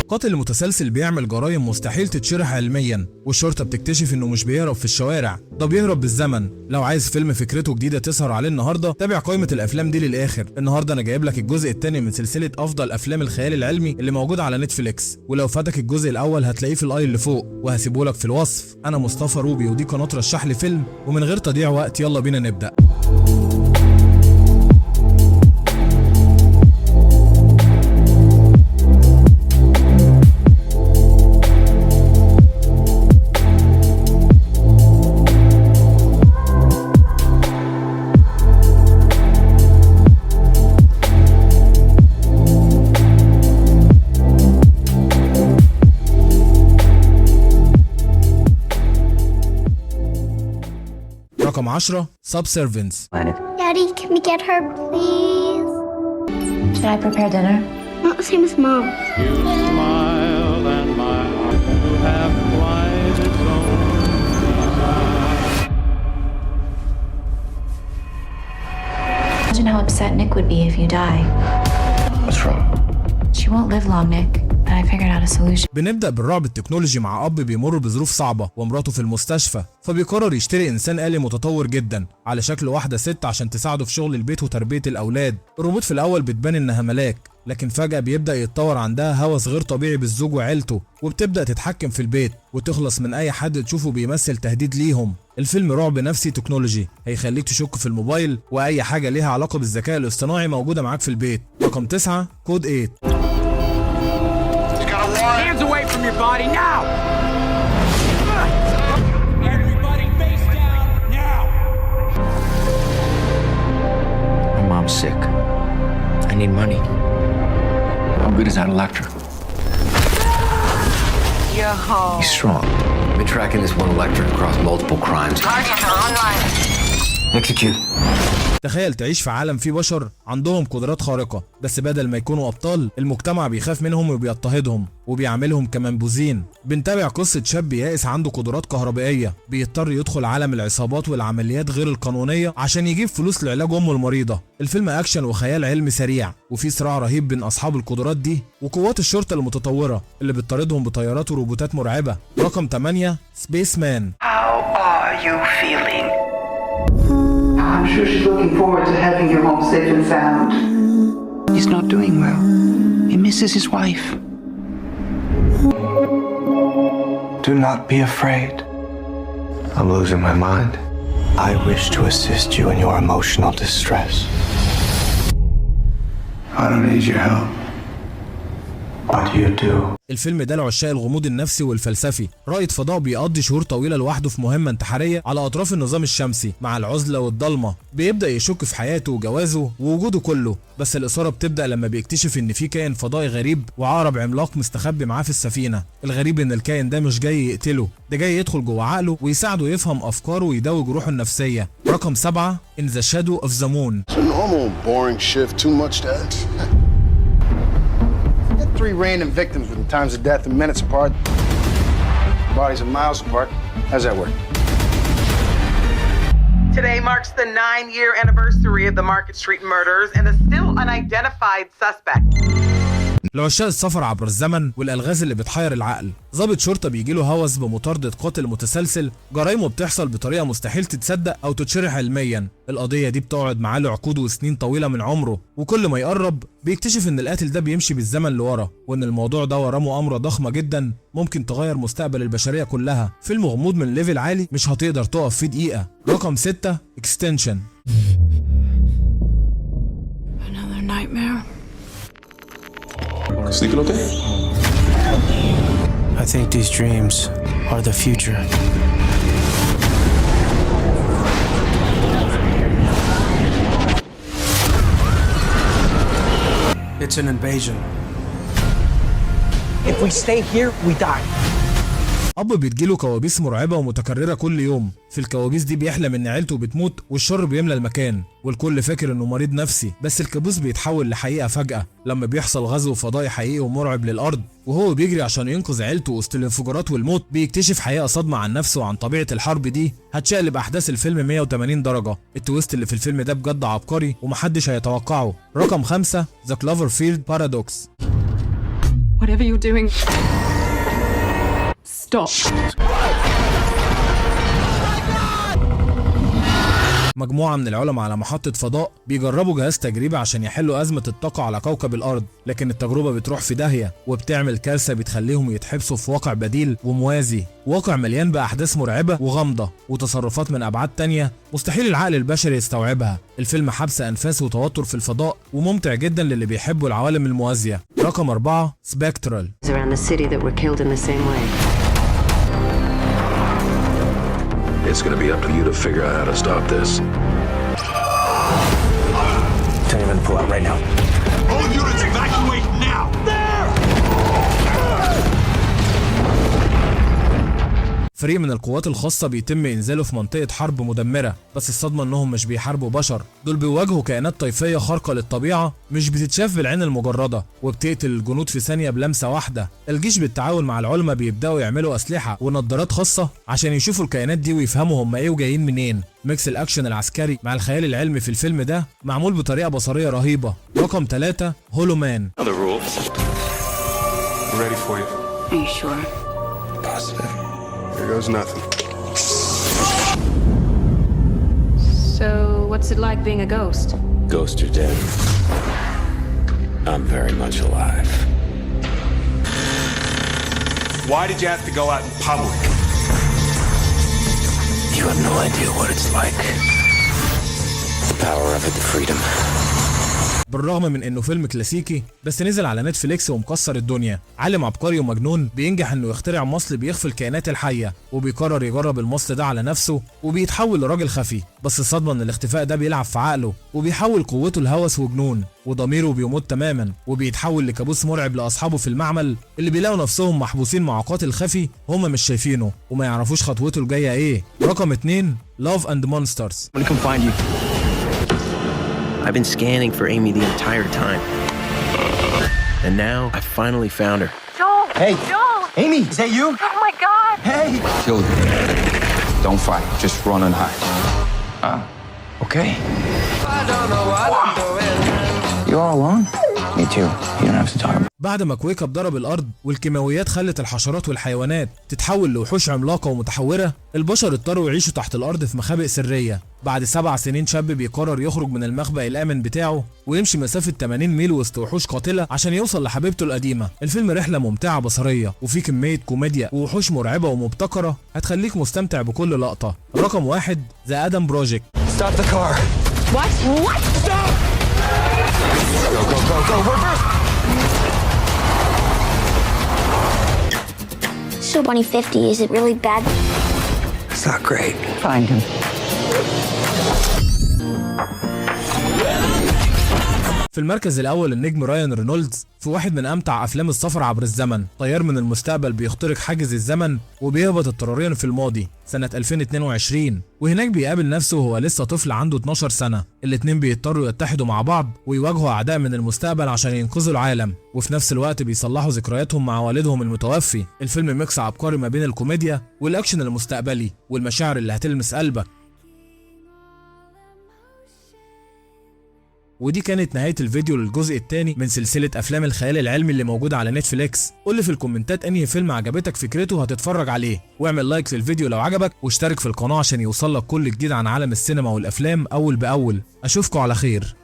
قاتل متسلسل بيعمل جرائم مستحيل تتشرح علميا، والشرطة بتكتشف انه مش بيهرب في الشوارع، ده بيهرب بالزمن. لو عايز فيلم فكرته جديدة تسهر عليه النهارده، تابع قائمة الافلام دي للاخر. النهارده انا جايب لك الجزء الثاني من سلسلة افضل افلام الخيال العلمي اللي موجودة على نتفليكس، ولو فاتك الجزء الاول هتلاقيه في ال i اللي فوق وهسيبه لك في الوصف. انا مصطفى روبي ودي قناة رشح لي فيلم، ومن غير تضييع وقت يلا بينا نبدأ. رقم 10، Subservience. Daddy, can we get her, please? Should I prepare dinner? Not the same as Mom. You smile and my heart will have quite its own design. Imagine how upset Nick would be if you die. What's wrong? She won't live long, Nick, but I figured out a solution. بنبدأ بالرعب التكنولوجي مع أب بيمر بظروف صعبة ومراته في المستشفى، فبيقرر يشتري إنسان آلي متطور جدا على شكل واحدة ست عشان تساعده في شغل البيت وتربية الأولاد. الروبوت في الأول بتبان إنها ملاك، لكن فجأة بيبدأ يتطور عندها هوس غير طبيعي بالزوج وعيلته، وبتبدأ تتحكم في البيت وتخلص من أي حد تشوفه بيمثل تهديد ليهم. الفيلم رعب نفسي تكنولوجي هيخليك تشك في الموبايل وأي حاجة ليها علاقة بالذكاء الاصطناعي موجودة معاك في البيت. رقم 9، كود 8. Hands away from your body now! Everybody face down now! My mom's sick. I need money. How good is that Electra? He's strong. I've been tracking this one Electra across multiple crimes. Targets are online. Execute. تخيل تعيش في عالم فيه بشر عندهم قدرات خارقة، بس بدل ما يكونوا أبطال المجتمع بيخاف منهم وبيضطهدهم وبيعاملهم كمنبوذين. بنتابع قصة شاب يائس عنده قدرات كهربائية بيضطر يدخل عالم العصابات والعمليات غير القانونية عشان يجيب فلوس لعلاج أمه المريضة. الفيلم أكشن وخيال علمي سريع، وفي صراع رهيب بين أصحاب القدرات دي وقوات الشرطة المتطورة اللي بتطاردهم بطيارات وروبوتات مرعبة. رقم 8، Spaceman. How are you feeling? I'm sure she's looking forward to having you home safe and sound. He's not doing well. He misses his wife. Do not be afraid. I'm losing my mind. I wish to assist you in your emotional distress. I don't need your help. But you do. الفيلم ده لعشاق الغموض النفسي والفلسفي. رائد فضاء بيقضي شهور طويلة لوحده في مهمة انتحارية على أطراف النظام الشمسي مع العزلة والضلمة. بيبدأ يشك في حياته وجوازه ووجوده كله، بس الإثارة بتبدأ لما بيكتشف إن في كائن فضائي غريب وعقرب عملاق مستخبي معاه في السفينة. الغريب إن الكائن ده مش جاي يقتله، ده جاي يدخل جوه عقله ويساعده يفهم أفكاره ويداوي جروحه النفسية. رقم 7، In the Shadow of the Moon. It's a normal, boring shift. Too much to ask. Got three random victims with the times of death and minutes apart. Bodies are miles apart. How's that work? Today marks the 9-year anniversary of the Market Street murders and the still unidentified suspect. لعشاق السفر عبر الزمن والألغاز اللي بتحير العقل. ضابط شرطة بيجيله هوس بمطاردة قاتل متسلسل جرايمه بتحصل بطريقة مستحيل تتصدق أو تتشرح علميا. القضية دي بتقعد معاه لعقود وسنين طويلة من عمره، وكل ما يقرب بيكتشف إن القاتل ده بيمشي بالزمن لورا، وإن الموضوع ده وراه مؤامرة ضخمة جدا ممكن تغير مستقبل البشرية كلها. فيلم غموض من level عالي مش هتقدر تقف فيه دقيقة. رقم 6، Extinction. Another nightmare. Sleeping okay? I think these dreams are the future. It's an invasion. If we stay here, we die. أب بتجيله كوابيس مرعبة ومتكررة كل يوم. في الكوابيس دي بيحلم إن عيلته بتموت والشر بيملى المكان، والكل فاكر إنه مريض نفسي، بس الكابوس بيتحول لحقيقة فجأة لما بيحصل غزو فضائي حقيقي ومرعب للأرض، وهو بيجري عشان ينقذ عيلته وسط الانفجارات والموت بيكتشف حقيقة صدمة عن نفسه وعن طبيعة الحرب دي هتشقلب أحداث الفيلم 180 درجة. ال twist اللي في الفيلم ده بجد عبقري ومحدش هيتوقعه. رقم 5، The Cloverfield Paradox. Whatever you're doing, stop. مجموعة من العلماء على محطة فضاء بيجربوا جهاز تجريبي عشان يحلوا أزمة الطاقة على كوكب الأرض، لكن التجربة بتروح في داهية وبتعمل كارثة بتخليهم يتحبسوا في واقع بديل وموازي، واقع مليان بأحداث مرعبة وغامضة وتصرفات من أبعاد تانية مستحيل العقل البشري يستوعبها. الفيلم حبس أنفاس وتوتر في الفضاء وممتع جدا للي بيحبوا العوالم الموازية. رقم 4 Spectral. Around the city that were killed in the same way. It's gonna be up to you to figure out how to stop this. Tell your men to pull out right now. All units evacuate now! There! فريق من القوات الخاصة بيتم إنزاله في منطقة حرب مدمرة، بس الصدمة إنهم مش بيحاربوا بشر، دول بيواجهوا كائنات طيفية خارقة للطبيعة مش بتتشاف بالعين المجردة وبتقتل الجنود في ثانية بلمسة واحدة. الجيش بالتعاون مع العلماء بيبدأوا يعملوا أسلحة ونظارات خاصة عشان يشوفوا الكائنات دي ويفهموا هم إيه وجايين منين. mix الأكشن العسكري مع الخيال العلمي في الفيلم ده معمول بطريقة بصرية رهيبة. رقم 3 Hollow Man. The rules. Ready for you. Are you sure? Positive. Here goes nothing. So, what's it like being a ghost? Ghost or dead, I'm very much alive. Why did you have to go out in public? You have no idea what it's like. The power of it, the freedom. بالرغم من انه فيلم كلاسيكي بس نزل على نتفليكس ومكسر الدنيا. عالم عبقري ومجنون بينجح انه يخترع مصل بيخفي الكائنات الحية، وبيقرر يجرب المصل ده على نفسه وبيتحول لراجل خفي، بس الصدمة ان الاختفاء ده بيلعب في عقله وبيحول قوته لهوس وجنون، وضميره بيموت تماما وبيتحول لكابوس مرعب لاصحابه في المعمل اللي بيلاقوا نفسهم محبوسين مع قاتل خفي هما مش شايفينه وما يعرفوش خطوته الجاية ايه. رقم 2 Love and Monsters. I'm gonna come find you. I've been scanning for Amy the entire time. And now I finally found her. Joel! Hey. Joel! Amy, is that you? Oh my God! Hey! Kill you. Don't fight. Just run and hide. Okay. You all alone? Me too. You don't have to talk about بعد ما كويكب ضرب الارض والكيماويات خلت الحشرات والحيوانات تتحول لوحوش عملاقة ومتحوره، البشر اضطروا يعيشوا تحت الارض في مخابئ سرية. بعد 7 سنين شاب بيقرر يخرج من المخبأ الامن بتاعه ويمشي مسافة 80 ميل وسط وحوش قاتله عشان يوصل لحبيبته القديمة. الفيلم رحله ممتعة بصريه وفيه كمية كوميديا ووحوش مرعبة ومبتكره هتخليك مستمتع بكل لقطة. رقم 1 The Adam Project. Stop the car. What? What? Stop! Go, go, go, go. Reverse! So 2050, is it really bad? It's not great. Find him. في المركز الأول النجم رايان رينولدز في واحد من أمتع أفلام السفر عبر الزمن. طيار من المستقبل بيخترق حاجز الزمن وبيهبط اضطراريا في الماضي سنة 2022، وهناك بيقابل نفسه وهو لسه طفل عنده 12 سنة. الاتنين بيضطروا يتحدوا مع بعض ويواجهوا أعداء من المستقبل عشان ينقذوا العالم، وفي نفس الوقت بيصلحوا ذكرياتهم مع والدهم المتوفي. الفيلم mix عبقري ما بين الكوميديا والأكشن المستقبلي والمشاعر اللي هتلمس قلبك. ودي كانت نهاية الفيديو للجزء الثاني من سلسلة أفلام الخيال العلمي اللي موجودة على نتفليكس. قول لي في الكومنتات أنهي فيلم عجبتك فكرته هتتفرج عليه، واعمل like للفيديو لو عجبك، واشترك في القناة عشان يوصلك كل جديد عن عالم السينما والأفلام أول بأول. أشوفكوا على خير.